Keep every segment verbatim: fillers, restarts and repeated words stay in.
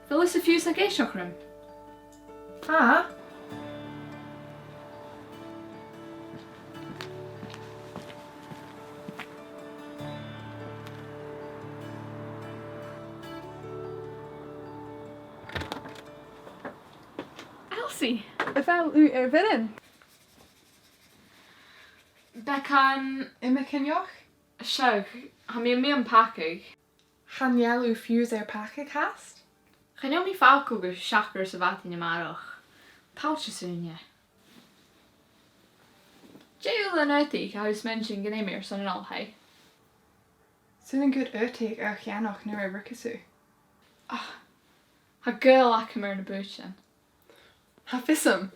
A bheil thusa fiù 's ag èisteachd rium? Tha. Elsie! A bheil thu air bhioran? Beagan. Iomagaineach? Seadh, tha mi a' meadhan pacadh. Chan eil thu fiù 's air pacadh fhathast? Chan eil mi fàgail gu seachd uairean sa mhadainn a-màireach. Tha e cho sònraichte. Dè an aodach a tha thu a' smaoineachadh gun dèan mi airson an oilthigh? 'S urrainn dhut aodach a cheannach nuair a ruigeas tu. Ah, tha gaol agam air na bùithtean. Tha fios agam.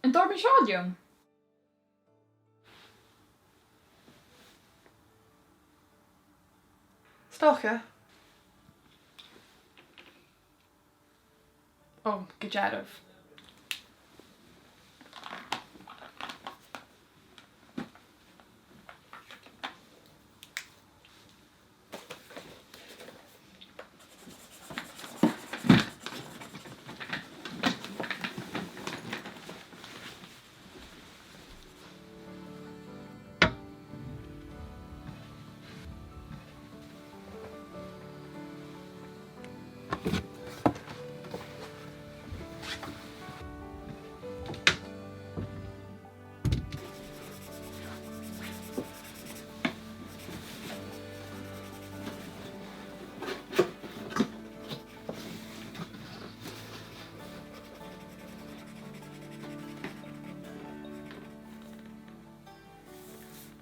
An toir mi seo dhut? 'S dòcha. Ò, gu dearbh.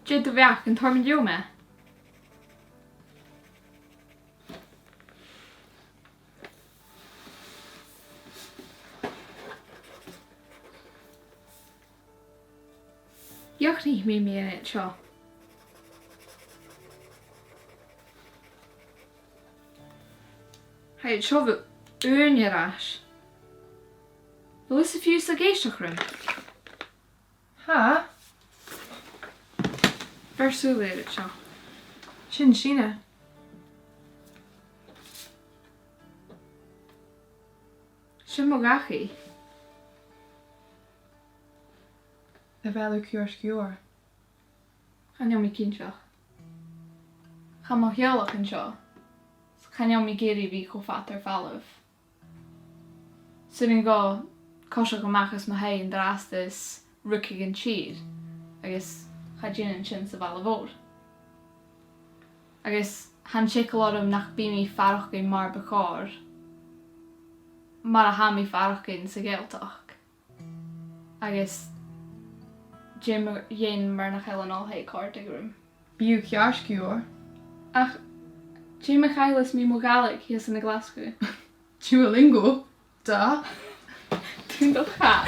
Dè do bheachd, an toir mi dhut e? Dhìochuimhnich mi mu dheidhinn seo. Tha e seo a bhith uaine air ais. A bheil thusa fiù 's ag èisteachd rium? Tha. Bheir sùil air seo. Sin sinne. Sin mo dhachaigh. A bheil thu ceart gu leòr? Chan eil mi cinnteach. Tha mo theaghlach an seo. Chan eil mi ag iarraidh a bhith cho fada air falbh. 'S urrainn dhomh coiseachd a-mach às mo thaigh an-dràsta is ruigeadh an tìr, agus cha dèan mi sin sa bhaile mhòr. Agus tha an t-eagal orm nach bi mi a' faireachdainn mar bu chòir, mar a tha mi a' faireachdainn sa Ghàidhealtachd. Agus dè mu dheidhinn mur nach eil an oilthigh a' còrdadh rium? Bidh thu ceart gu leòr. Ach dè ma chailleas mi mo Ghàidhlig shìos ann an Glaschu? Duolingo, duh. Dùin do char.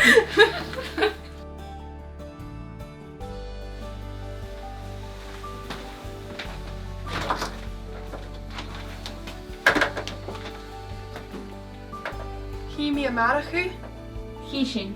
Chì mi a-màireach thu. Chì sinn.